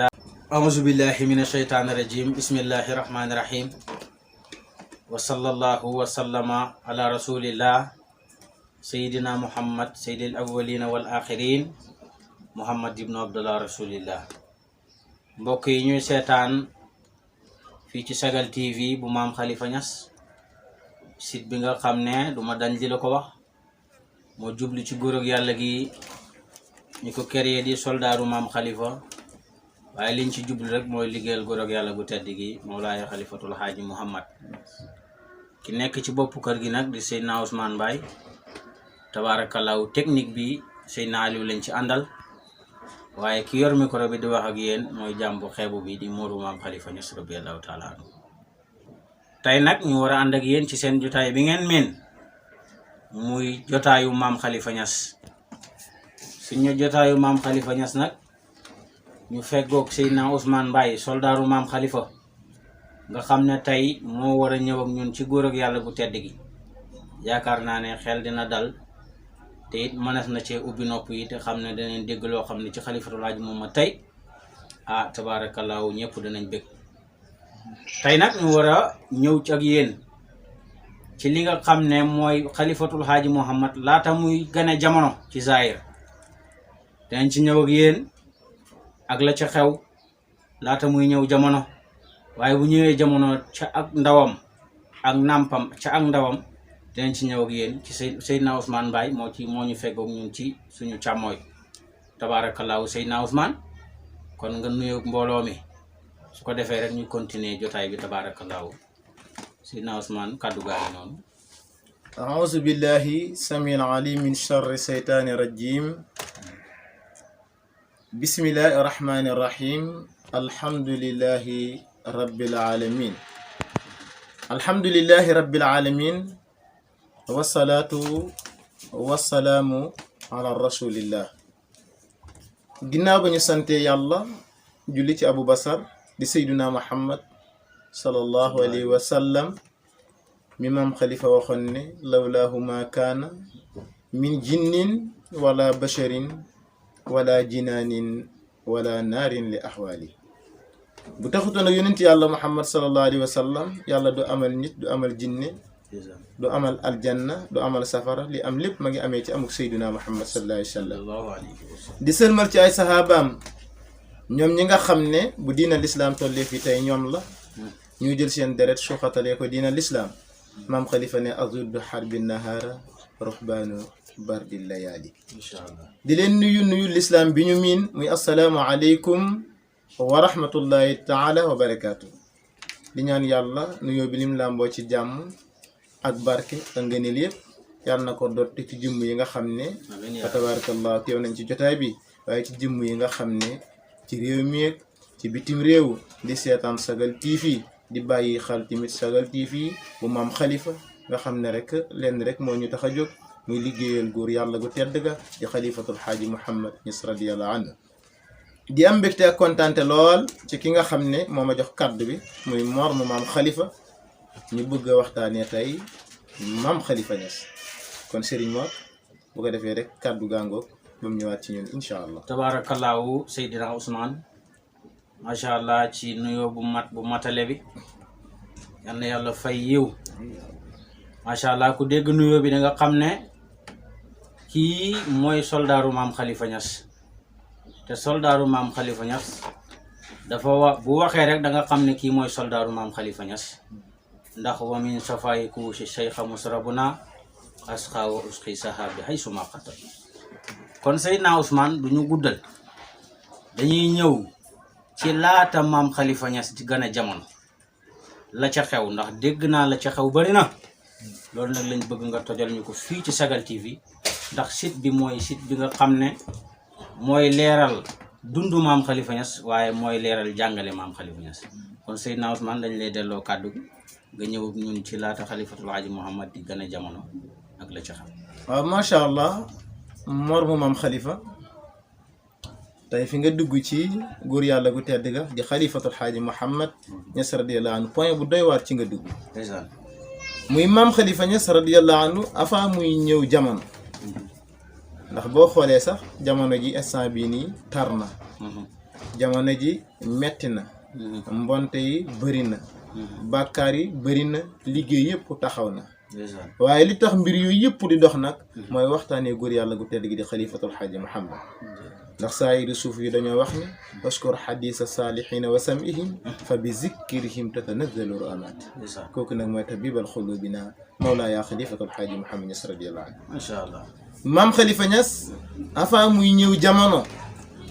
أعوذ بالله من الشيطان الرجيم بسم الله الرحمن الرحيم وصلى الله وسلم على رسول الله سيدنا محمد سيد الأولين والآخرين محمد ibn Abdullah rasulillah. mbokk yi ñuy seetaan fii ci Sagal TV bu maam Khalifa Niass, site bi nga xam ne duma dañ di la ko wax moo jublu ci góor ak yàlla gi ñu ko créé di soldaaru maam Khalifa, waaye liñ ci jublu rek mooy liggéeyal góor ak yàlla gu tedd gi Mawlaaya Khalifatul Haaji Muhammad. ki nekk ci bopp kër gi nag di Seydina Ousmane Mbaye, tabaarakallaahu technique bi Seydina Aliou lañ ci àndal, waaye ki yor micro bi di wax ak yéen mooy jàmbu xeebu bi di Moodu maam Khalifa Niass radiyallaahu taala anhu. tey nag ñu war a ànd ak yéen ci seen jotaay bi ngeen meen muy jotaayu maam Khalifa Niass. suñu jotaayu maam Khalifa Niass nag ñu feggoog Seydina Ousmane Mbaye soldaaru maam Khalifa nga xam ne tey moo war a ñëw ak ñun ci góor ak yàlla gu tedd gi. yaakaar naa ne xel dina dal te it mënees na cee ubbi nopp yi te xam ne danañ dégg loo xam ne ci Khalifatul Haaji moom ma tey tabaarakallaahu ñëpp danañ bëgg. tey nag ñu war a ñëw ci ak yéen ci li nga xam ne mooy Khalifatul Haaji Muhammad laata muy gane jamono ci Zaahir. danañ ci ñëw ak yéen ak la ca xew laata muy ñëw jamono, waaye bu ñëwee jamono ca ak ndawam ak nàmpam ca ak ndawam dinañ ci ñëw ak yéen ci Seydina Ousmane Mbaye moo ñu feggoog ñun ci suñu càmmooy. tabaarakallaahu Seydina Ousmane, kon nga nuyoog mbooloo mi su ko defee rek ñu continuer jotaay bi. tabaarakallaahu Seydina Ousmane, kàddu gaa ngi noonu. أعوذ بالله السميع العليم من شر الشيطان الرجيم. بسم الله الرحمن الرحيم. الحمد لله رب العالمين. الحمد لله رب العالمين والصلاة والسلام على رسول الله. ginnaaw ba ñu sante yàlla julli ci Abu Basar di Seydina Muhammad sallallahu alayhi wa sallam mi maam Khalifa waxoon ne lawlaahu ma kaana min jinnin wala basharin wala jinaanin wala naarin li ahwaali. bu taxutoon ak yonent yàlla Muhammad sallallahu alayhi wa sallam yàlla du amal nit, du amal jinne, du amal aljanna, du amal safara. li am lépp ma ngi amee ci amuk Seydina Muhammad sallallahu alayhi wa sallam. di sëlmal ci ay sahabaam ñoom ñi nga xam ne bu diina lislaam tollee fi tey ñoom la ñuy jël seen deret suuxatalee ko diina lislaam. maam Khalifa ne azuddu xarbi nahaara ruhbaanu bardi layaali. di leen nuyu lislaam bi ñu miin muy assalaamu aleykum wa rahmatullahi taala wa barakaatu. di ñaan yàlla nuyoo bi lim làmboo ci jàmm ak barke ak ngëneel yëpp yàlla na ko dotti ci jëmm yi nga xam ne fa tabarakallah teew nañ ci jotaay bi, waaye ci jëmm yi nga xam ne ci réew mi ak ci bitim réew di seetaan Sagal TV, di bàyyi xel tamit Sagal TV bu maam Khalifa nga xam ne rek lenn rek moo ñu tax a jóg muy liggéeyal góor yàlla gu tedd ga di Khalifatul Haaji Muhammad Niass radiyallahu anhu. di am mbégte ak kontaante lool ci ki nga xam ne moo ma jox kàddu bi muy Mor mu maam Khalifa. ñu bëgg a waxtaanee tey maam Khalifa Niass, kon Serigne Mor bu ko defee rek kàddu gàngoog ba mu ñëwaat ci ñun incha allah. tabaarakallaahu Seydina Ousmane, macha allah ci nuyoo bu matale bi, yal na yàlla fay yiw. macha allah ku dégg nuyoo bi da nga xam ne kii mooy soldaaru maam Khalifa Niass. te soldaaru maam Khalifa Niass dafa bu waxee rek da nga xam ne kii mooy soldaaru maam Khalifa Niass. ndax wa min safaayiku si cheikha musrabuna asqa wa usqi sahabi hay suma qatal. kon Seydina Ousmane du ñu guddal, dañuy ñëw ci laata maam Khalifa Niass di gën a jamono la ca xew, ndax dégg naa la ca xew bari na. loolu nag lañ bëgg nga tojal ñu ko fii ci Sagal TV, ndax site bi mooy site bi nga xam ne mooy leeral dundu maam Khalifa Niass, waaye mooy leeral jàngale maam Khalifa Niass. kon Seydina Ousmane dañ lay delloo kàddu gi nga ñëw ñun ci laata Khalifatul Haaji Muhammad di gën a jamono ak la ca xam. waaw macha allah Mor mu maam Khalifa, tey fi nga dugg ci góor yàlla gu tedd ga di Khalifatul Haaji Muhammad Niass radiyallahu anhu, point bu doy waar ci nga dugg. muy maam Khalifa Niass radiyallahu anhu avant muy ñëw jamono. ndax boo xoolee sax jamono ji instant bii nii tar na jamono ji metti na mbonte yi bëri na bàkkaar yi bëri na liggéey yëpp taxaw na waaye li tax mbir yooyu yëpp di dox nag mooy waxtaanee góor yàlla gu tedd gi di xalifatul xaaji Muhammad ndax saa yi di suuf yi dañoo wax ne waskur xadisa saalihiina wa samihim fa bi zikrihim tatanazzalu rahmat kooku nag mooy tabibal xulubina mawlaaya xalifatul xaaji Muhammad Ñas radiyallahu anhu macha allah maam Khalifa Ñas avant muy ñëw jamono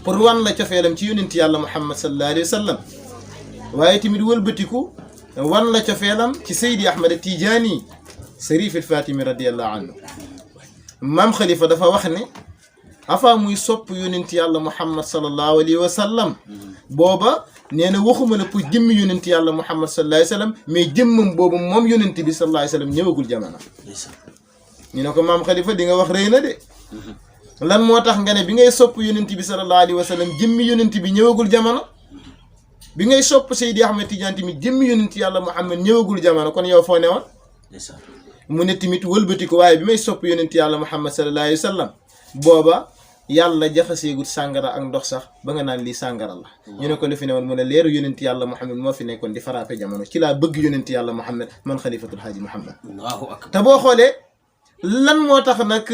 pour wan la cofeelam ci yonent yàlla Muhammad sallallahu alayhi wa sallam waaye tamit wëlbatiku wan la cofeelam ci Seydi Ahmad Tijaani Sharif al-Fatimi radiyallahu anhu maam Khalifa dafa wax ne avant muy sopp yonent yàlla Muhammad sallallahu alayhi wa sallam booba nee na waxuma la pour jëmmi yonent yàlla Muhammad sallallahu alayhi wa sallam mais jëmmam boobu moom yonent bi sallallahu alayhi wa sallam ñëwagul jamono. ñu ne ko maam Khalifa di nga wax rëy na de lan moo tax nga ne bi ngay sopp yonent bi sallallahu alayhi wa sallam jëmmi yonent bi ñëwagul jamono bi ngay sopp Seydi Ahmed Tidiane tamit jëmmi yonent yàlla Muhammad ñëwagul jamono kon yow foo ne woon mu ne tamit wëlbati ko waaye bi may sopp yonent yàlla Muhammad sallallahu alayhi wa sallam booba yàlla jaxaseegul sàngara ak ndox sax ba nga naan lii sàngara la ñu ne ko lu fi ne woon mu ne leeru yonent yàlla Muhammad moo fi nekkoon di faraape jamono ci laa bëgg yonent yàlla Muhammad man xalifatul haaji Muhammad te boo xoolee lan moo tax nag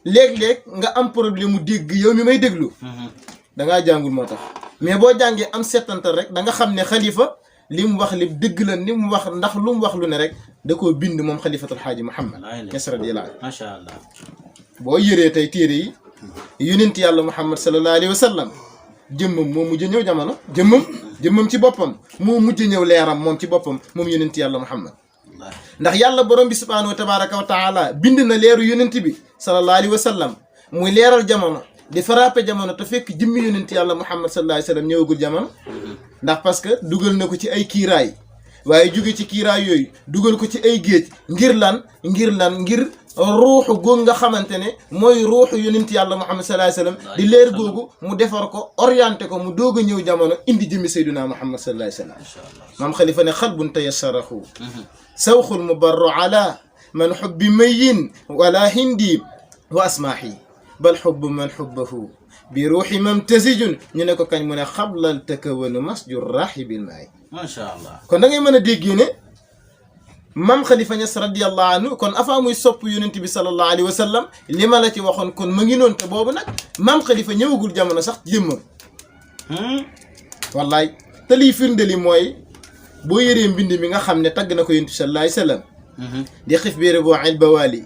léeg-léeg nga am problème mu dégg yow mi may déglu dangaa jàngul moo tax mais boo jàngee am settantal rek da nga xam ne xalifa li mu wax li dëgg la li mu wax ndax lu mu wax lu ne rek da koo bind moom xalifatul haaji Muhammad Ñas radiyallahu anhu macha allah boo yëree tey téere yi yonent yàlla Muhammad sallallahu alayhi wa sallam jëmmam moo mujj ñëw jamono jëmmam ci boppam moo mujj ñëw leeram moom ci boppam moom yonent yàlla Muhammad ndax yàlla borom bi subhaanahu wa tabaraka wa taala bind na leeru yonent bi sallallahu alayhi wa sallam muy leeral jamono di frappé jamono te fekk jëmmi yonent yàlla Muhammad sallallahu alayhi wa sallam ñëwagul jamono ndax parce que dugal na ko ci ay kiiraay waaye jóge ci kiiraay yooyu dugal ko ci ay géej ngir ruuxu googu nga xamante ne mooy ruuxu yonent yàlla Muhammad sallallahu alayhi wa sallam di leer googu mu defar ko orienté ko mu doog a ñëw jamono indi jëmmi Seydina Muhammad sallallahu alayhi wa sallam maam Khalifa ne xalbun tayassarahu sawxul mubarru ala man xubbi mayin wala hindi wa asmaahi bal xubbu man xubbahu bi ruuxi mamtasijun ñu ne ko kañ mu ne xablal takawanu masjur rahibil maay macha allah kon da ngay mën a déggee ne maam Khalifa Ñas radiyallahu anhu kon avant muy sopp yonent bi sallallahu alayhi wa sallam li ma la ci waxoon kon ma ngi noonu te boobu nag maam Khalifa ñëwagul jamono sax jëmmam wallaay te liy firndeli mooy boo yëree mbind mi nga xam ne tagg na ko yonent bi sallallahu alayhi wa sallam di xif biir boo il bawaali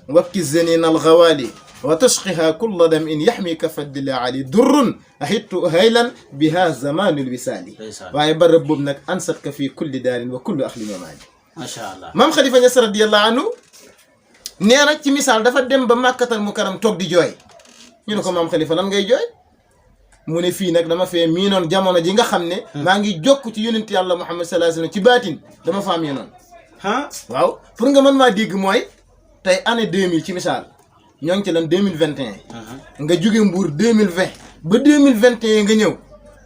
wabki zanin al gawaali wa tashqiha kulla dam in yaxmika faddila ali durrun ahittu haylan biha zamanul wisaali waaye barab boobu nag ansat ka fii kulli daarin wa kulli axli mamaali macha allah maam Khalifa Ñas radiyallahu anhu nee na ci misaal dafa dem ba màkkatal mukarram toog di jooy ñu ne ko maam Khalifa lan ngay jooy mu ne fii nag dama fee miinoon jamono ji nga xam ne maa ngi jokk ci yonent yàlla Muhammad sallallahu alayhi wa sallam ci baatin dama faa miinoon waaw pour nga mën maa dégg mooy tey année 2000 ci misaal ñoo ngi ci lan 2021 nga jóge Mbuur 2020 ba 2021 nga ñëw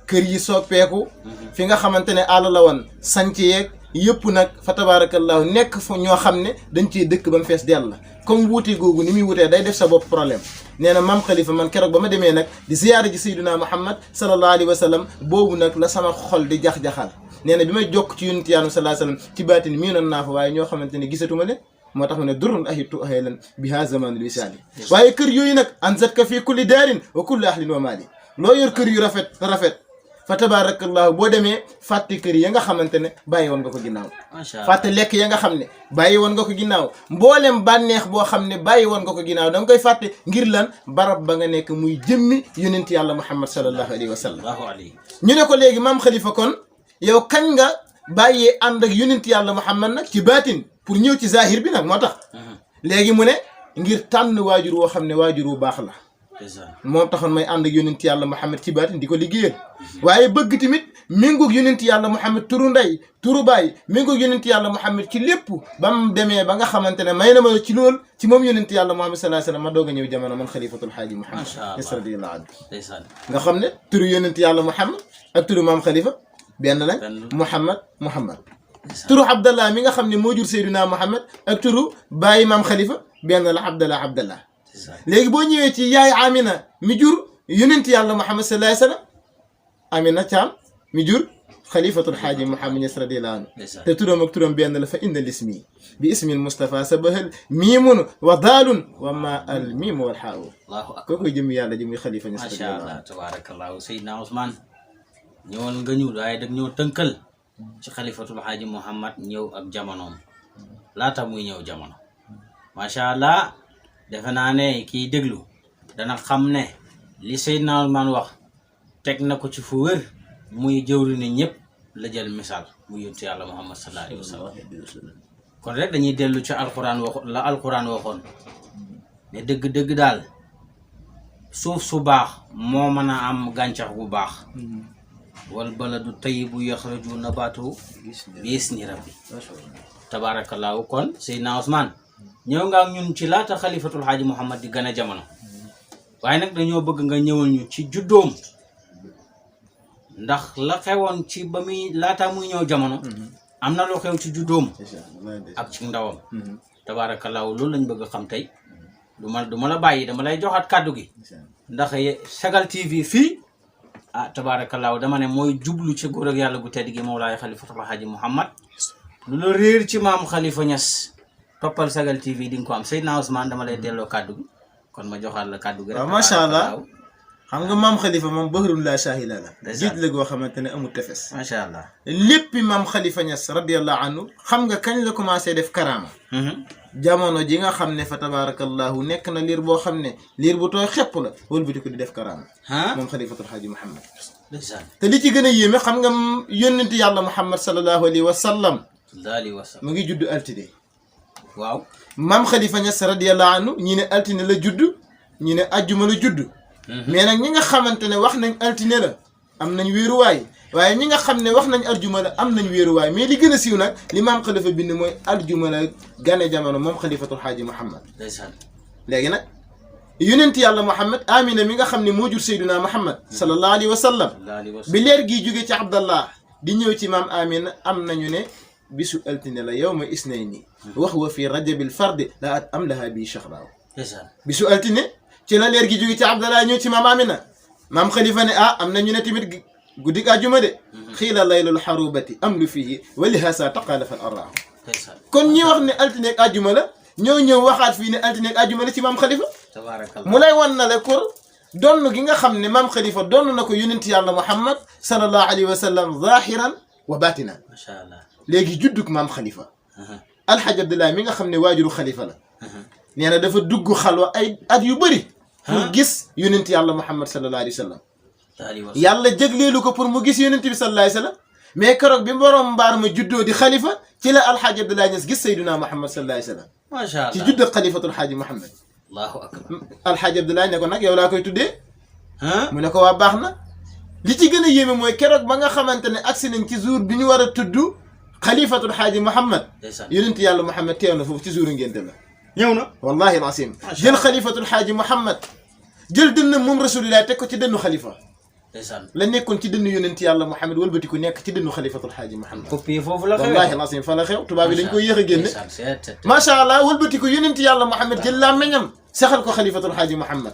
kër yi soppeeku fi nga xamante ne àll la woon sanc yeeg yëpp nag fa tabarakallahu nekk fa ñoo xam ne dañ ciy dëkk ba mu fees dell la comme wuute googu ni muy wutee day def sa bopp problème nee na maam Khalifa man keroog ba ma demee nag di ziyaara ji Seydina Muhammad sallallahu alayhi wa sallam boobu nag la sama xol di jax-jaxal nee na bi may jokk ci yonent yàlla sallallahu alayhi wa sallam ci baatin mii noon naa fa waaye ñoo xamante ne gisatuma leen moo tax mu ne durun ahitu ahlan biha zamanul wisaali waaye kër yooyu nag anzat ka fii kulli daarin wa kulli ahlin wa maali loo yor kër yu rafet fa tabarakallahu boo demee fàtte kër ya nga xamante ne bàyyi woon nga ko ginnaaw fàtte lekk ya nga xam ne bàyyi woon nga ko ginnaaw mboolem bànneex boo xam ne bàyyi woon nga ko ginnaaw da nga koy fàtte ngir lan barab ba nga nekk muy jëmmi yonent yàlla Muhammad sallallahu alayhi wa sallam ñu ne ko léegi maam Khalifa kon yow kañ nga bàyyee ànd ak yonent yàlla Muhammad nag ci baatin pour ñëw ci zahir bi nag moo tax léegi mu ne ngir tànn waajur woo xam ne waajur wu baax la moom taxoon may ànd ak yonent yàlla Muhammad ci baatin di ko liggéeyal waaye bëgg tamit méngoog yonent yàlla Muhammad turu ndey turu baay méngoog yonent yàlla Muhammad ci lépp ba mu demee ba nga xamante ne may na ma ci lool ci moom yonent yàlla Muhammad sallallahu alayhi wa sallam ma doog a ñëw jamono man xalifatul haaji Muhammad radiyallahu anhu nga xam ne turu yonent yàlla Muhammad ak turu maam Khalifa benn lañ Muhammad turu Abdallah mi nga xam ne moo jur Seydina Muhammad ak turu bàyyi maam Khalifa benn la Abdallah léegi boo ñëwee ci yaay Amina mi jur yonent yàlla Muhammad sallallahu alayhi wa sallam Amina Thiam mi jur xalifatul xaaji Mouhamed Niass radiyallahu anhu te turam ak turam benn la fa inna lismi bi ismil Moustapha sabahal miimun wa daalun wa ma al miim wal xaawu kookoy jëmmi yàlla jëmmi xalifa Niass macha allah tabarakallahu Seydina Ousmane ñëwal nga ñu waaye dag ñoo tënkal ci xalifatul xaaji Mouhamed ñëw ak jamonoom laata muy ñëw jamono macha allah defe naa ne kiy déglu dana xam ne li Seydina Ousmane wax teg na ko ci fu wér muy jëwri ne ñëpp la jël misaal mu yontu yàlla Muhammad sallallahu alayhi wa sallam kon rek dañuy dellu ci alquran waxoon ne dëgg-dëgg daal suuf su baax moo mën a am gàncax bu baax wal baladu tayyibu yaxraju nabaatu bi isni rabbi tabaarakallaahu kon Seydina Ousmane ñëw nga ak ñun ci laata xalifatul xaaji Mouhamed di gën a jamono waaye nag dañoo bëgg nga ñëwal ñu ci juddoom ndax la xewoon ci ba muy laata muy ñëw jamono am na lu xew ci juddoom ak ci ndawam tabaarakallaahu loolu lañ bëgg a xam tey du ma la bàyyi dama lay joxaat kàddu gi ndax Sagal TV fii tabaarakallaahu dama ne mooy jublu ci góor ak yàlla gu tedd gi Mawlaay xalifatul xaaji Mouhamed lu la réer ci maam Khalifa Niass toppal Sagal TV di nga ko am Seydina Ousmane dama lay delloo kàddu gi kon ma joxaat la kàddu gi rek. waaw macha allah xam nga maam Khalifa moom bahrun laa saahila la. jiit la goo xamante ne amul tefes. macha allah léppi maam Khalifa Niass radiyallahu anhu xam nga kañ la commencé def karaama. jamono ji nga xam ne fa tabaarakallahu nekk na liir boo xam ne liir bu tooy xepp la wëlbati ko di def karaama. moom xalifatul xaaji Mouhamed. te li ci gën a yéeme xam nga yónnenti yàlla Muhammad sallallahu alayhi wa sallam. mu ngi judd altine. waaw maam Khalifa Niass radiyallahu anhu ñi ne altine la judd ñi ne ajjuma la judd. mais nag ñi nga xamante ne wax nañ altine la am nañ wéeruwaay waaye ñi nga xam ne wax nañ aljuma la am nañ wéeruwaay mais li gën a siiw nag li maam Khalifa bind mooy aljuma la gane jamono moom xalifatul xaaji Mouhamed. léegi nag yonent yàlla Mouhamed Amina mi nga xam ne moo jur Seydina Mouhamed sallallahu alayhi wa sallam bi leer gii jóge ci Abdallah di ñëw ci maam Amina am nañu ne bisu altine la yawma isnayni wax wa fi rajabil fardi la at am laha bii shahraaw bisu altine ci la leer gi jóge ci Abdallah ñëw ci maam Amina maam Khalifa ne am nañu ne tamit guddig àjjuma de xiila laylul xarubati am lu fii wali hasa taqaalafa al arraahu kon ñi wax ne altine ak àjjuma la ñoo ñëw waxaat fii ne altine ak àjjuma la ci maam Khalifa mu lay wan na le pour donn gi nga xam ne maam Khalifa donn na ko yonent yàlla Muhammad sallallahu alayhi wa sallam zahiran wa batinan léegi juddug maam Khalifa alxaj Abdullah mi nga xam ne waajuru Khalifa la nee na dafa dugg xalwa ay at yu bëri pour gis yonent yàlla Muhammad sallallahu alayhi wa sallam yàlla jégleelu ko pour mu gis yonent bi sallallahu alayhi wa sallam mais keroog bi borom mbaar ma juddoo di xalifa ci la alxaaji Abdoulaye Niass gis Seydina Muhammad sallallahu alayhi wa sallam macha allah ci judd xalifatul xaaji Muhammad allahu akbar alxaaji Abdoulaye ne ko nag yow laa koy tuddee mu ne ko waa baax na li ci gën a yéeme mooy keroog ba nga xamante ne agsi nañ ci jour bi ñu war a tudd xalifatul xaaji Muhammad yonent yàlla Muhammad teew na foofu ci jour ngénte la ñëw na wallahi alasim jël xalifatul xaaji Muhammad jël dënn moom rasulillah teg ko ci dënnu xalifa la nekkoon ci dënnu yonent yàlla Muhammad wëlbati ku nekk ci dënnu xalifatul xaaji Muhammad copie foofu la xew wallahi alasim fa la xew tubaab yi dañ koy yéex a génne macha allah wëlbati ko yonent yàlla Muhammad jël làmmeñam sexal ko xalifatul xaaji Muhammad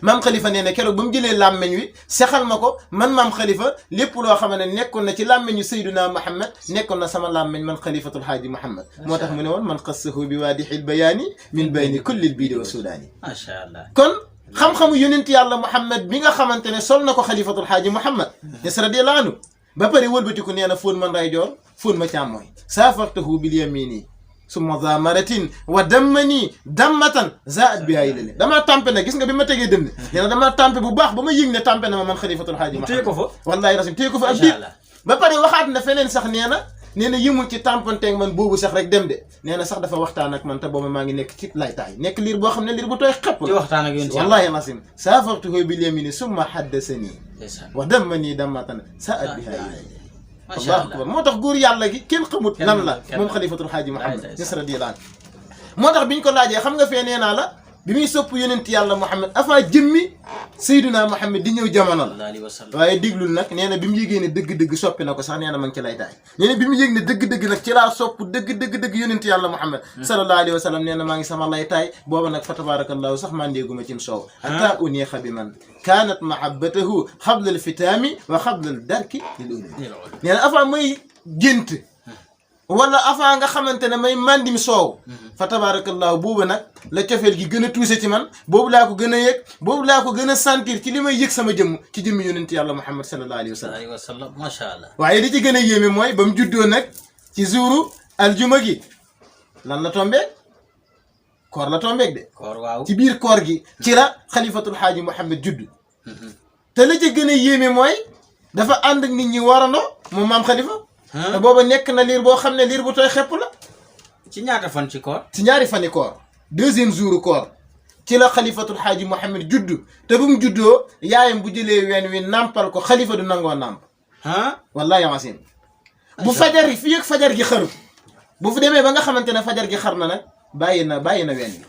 maam Khalifa nee na keroog ba mu jëlee làmmeñ wi sexal ma ko man maam Khalifa lépp loo xam ne nekkoon na ci làmmeñu Seydina Muhammad nekkoon na sama làmmeñ man xalifatul xaaji Muhammad moo tax mu ne woon man xassahu bi waadixil bayaani min bayni kullil biidi wa sudaani macha allah kon xam-xamu yonent yàlla Muhammad bi nga xamante ne sol na ko xalifatul xaaji Muhammad Niass radiyallahu anhu ba pare wëlbatiku nee na fóon ma ndeyjoor fóon ma càmmooñ saafartahu bil yamini summa zamaratin wa dammani dammatan zaat bi ay lale damaa tàmpe nag gis nga bi ma tegee dënn nee na damaa tàmpe bu baax ba ma yëg ne tàmpe na ma man xalifatul xaaji Muhammad téye ko fa wallahi rasim téye ko fa ak biir ba pare waxaat na feneen sax nee na yëmul ci tàmpanteeg man boobu sax rek dem de nee na sax dafa waxtaan ak man te booba maa ngi nekk ci laytaay nekk liir boo xam ne liir bu tooy xepp di waxtaan ak yéen wallahi rasim saafartuhu bil yamini summa haddasani wa dammani dammatan zaat bi ay lale allahu akbar moo tax góor yàlla gi kenn xamut lan la moom xalifatul xaaji Muhammad Niass radiyallahu anhu moo tax biñ ko laajee xam nga fee nee naa la bi muy sopp yonent yàlla Muhammad avant jëmmi Seydina Muhammad di ñëw jamono la waaye diglul nag nee na bi mu yégee ne dëgg-dëgg soppi na ko sax nee na ma ngi ci lay taay nee na bi mu yég ne dëgg-dëgg nag ci laa sopp dëgg yonent yàlla Muhammad sallallahu alayhi wa sallam nee na maa ngi sama lay taay booba nag fa tabarakallahu sax maa ndéeguma cim soow hatta uniixa bi man kaanat mahabbatahu xablal fitaami wa xablal darki lil ulum nee na avant may gént wala avant nga xamante ne may mandim soow fa tabarakallahu boobu nag la cofeel gi gën a tuuse ci man boobu laa ko gën a yëg boobu laa ko gën a sentir ci li may yëg sama jëmm ci jëmmi yonent yàlla Muhammad sallallahu alayhi wa sallam macha allah. waaye li ci gën a yéeme mooy ba mu juddoo nag ci jouru aljuma gi lan la tombeeg koor la tombeeg de koor waaw ci biir koor gi ci la xalifatul xaaji Muhammad judd te la ci gën a yéeme mooy dafa ànd ak nit ñi warandoo moom maam xalifa te booba nekk na liir boo xam ne liir bu tooy xepp la ci ñaata fan ci koor ci ñaari fani koor deuxième jour koor ci la xalifatul xaaji Muhammad juddu te bu mu juddoo yaayam bu jëlee ween wi nàmpal ko xalifa du nangoo nàmp wallahi asim bu fajar fii ak fajar gi xaru bu fu demee ba nga xamante ne fajar gi xar na nag bàyyi na ween wi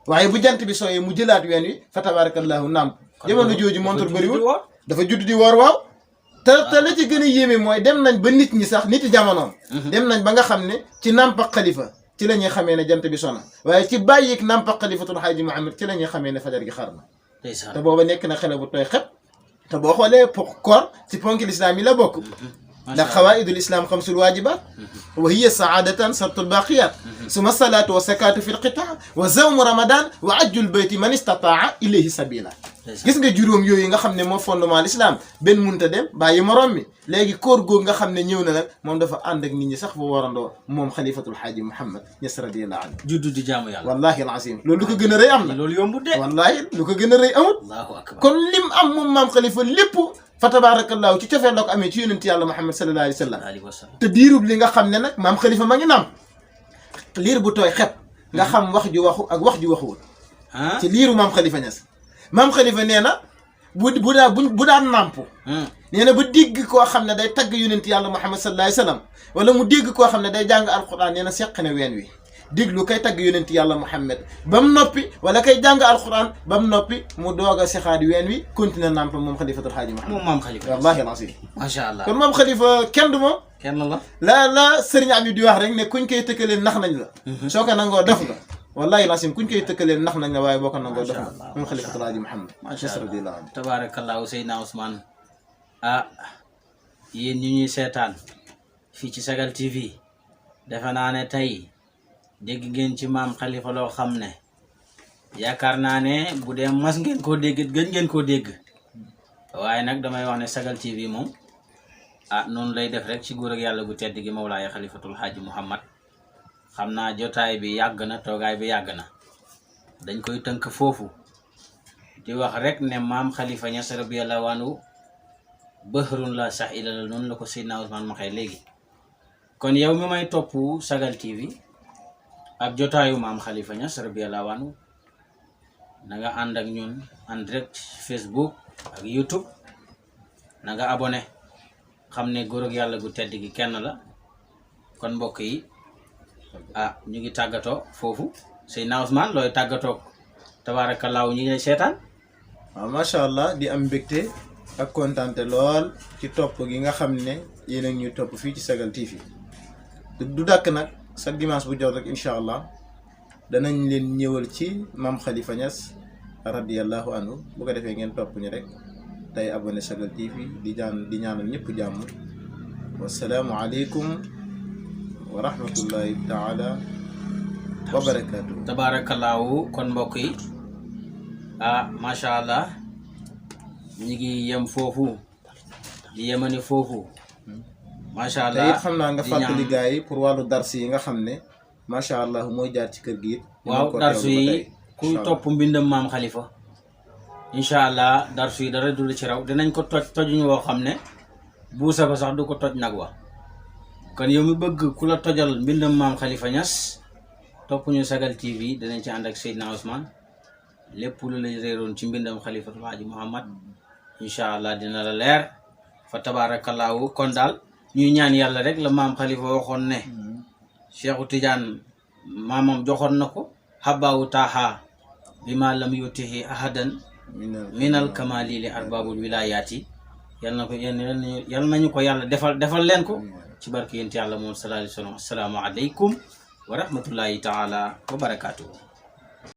waaye bu jant bi sooyee mu jëlaat ween wi fa tabarakallahu nàmp jamono jooju montor bëriwul dafa judd di woor waaw te la ci gën a yéeme mooy dem nañ ba nit ñi sax nit jamonoom dem nañ ba nga xam ne ci nàmpa xalifa ci la ñuy xamee ne jant bi sona waaye ci bàyyik nàmpa xalifatul xaaji Muhammad ci la ñuy xamee ne fajar gi xar na te booba nekk na xale bu tooy xep te boo xoolee koor ci ponki lislaam yi la bokk ndax xawaidul islam xamsul waajibat wa hiya saadatan sartul baqiyat suma salaatu wa sakaatu fi lqitaa wa zawmu ramadan wa ajjul bayti man istataa ilayhi sabila gis nga juróom yooyu nga xam ne moo fondement l'islam benn munta dem bàyyi morom mi léegi koor googu nga xam ne ñëw na nag moom dafa ànd ak nit ñi sax bu warandoo moom xalifatul xaaji Muhammad Ñas radiyallahu anhu juddu di jaamu yàlla wallahi alazim loolu lu ko gën a rëy am na loolu yombut de wallahi lu ko gën a rëy amut allahu akbar kon lim am moom maam xalifa lépp fa tabarakallahu ci cofeel la ko amee ci yonent yàlla Muhammad sallallahu alayhi wa sallam te diirub li nga xam ne nag maam xalifa ma ngi naam liir bu tooy xep nga xam wax ju waxu ak wax ju waxuwul ci liiru maam xalifa Ñas maam xalifa nee na bu daan nàmp nee na ba dégg koo xam ne day tagg yonent yàlla Muhammad sallallahu alayhi wa sallam wala mu dégg koo xam ne day jàng alquran nee na seq na ween wi déglu kay tagg yonent yàlla Muhammad ba mu noppi wala kay jàng alquran ba mu noppi mu doog a sexaat ween wi continuer nàmp moom xalifatul xaaji Muhammad moom maam xalifa wallahi alazim macha allah kon maam xalifa kenn du moom kenn la sëriñ Abdou di wax rek ne kuñ koy tëkkalee nax nañ la soo ko nangoo def nga wallahi alazim kuñ koy tëkkalee nax nañ la waaye boo ko nangoo def nga moom xalifatul xaaji Muhammad macha allah tabarakallahu Seydina Ousmane yéen ñu ñuy seetaan fii ci Sagal TV defe naa ne tey dégg ngeen ci maam xalifa loo xam ne yaakaar naa ne bu dee mas ngeen koo dégg gën ngeen koo dégg waaye nag damay wax ne Sagal TV moom noonu lay def rek ci góor ak yàlla gu tedd gi Mawlaaya xalifatul xaaji Muhammad xam naa jotaay bi yàgg na toogaay bi yàgg na dañ koy tënk foofu di wax rek ne maam xalifa Ñas radiyallahu anhu bëhrun la sax ila la noonu la ko Seydina Ousmane ma xëy léegi kon yow mi may topp Sagal TV ak jotaayu maam xalifa Ñas radiyallahu anhu na nga ànd ak ñun en direct Facebook ak YouTube na nga abonné xam ne góor ak yàlla gu tedd gi kenn la kon mbokk yi ñu ngi tàggatoo foofu Seydina Ousmane looy tàggatoo tabaarakallaahu ñi ngi seetaan waaw macha allah di am mbégte ak kontaante lool ci topp gi nga xam ne yéen a ñuy topp fii ci Sagal TV du dàkk nag sa dimanche bu jot rek incha allah danañ leen ñëwal ci maam Khalifa Niass radiyallahu anhu bu ko defee ngeen topp ñu rek tey abonné Sagal TV di ñaanal ñëpp jàmm wasalaamu aleykum wa rahmatullahi taala wa barakatuh tabaarakallaahu kon mbokk yi macha allah ñi ngi yem foofu di yemani foofu macha allah te it xam naa nga fàttali gars yi pour wàllu dars yi nga xam ne macha allah mooy jaar ci kër gi it waaw darsu yi kuy topp mbindam maam xalifa incha allah darsu yi dara du la ci raw dinañ ko tojuñ woo xam ne buusa ba sax du ko toj nag wa kon yow mi bëgg ku la tojal mbindam maam xalifa Niass topp ñu Sagal TV dinañ ci ànd ak Seydina Ousmane lépp lu la réeroon ci mbindam xalifatul haaji Muhammad incha allah dina la leer fa tabaarakallaahu kon daal ñuy ñaan yàlla rek la maam xalifa waxoon ne Cheikhu Tidiane maamam joxoon na ko xabbaawu taaxaa bima lam yutihi ahadan minal kamali li arbabul wilayati yal nañu ko yàlla defal leen ko ci barke yént yàlla moom sallallahu alayhi wa sallam. Assalaamu aleykum wa rahmatullahi taala wa barakaatuhu.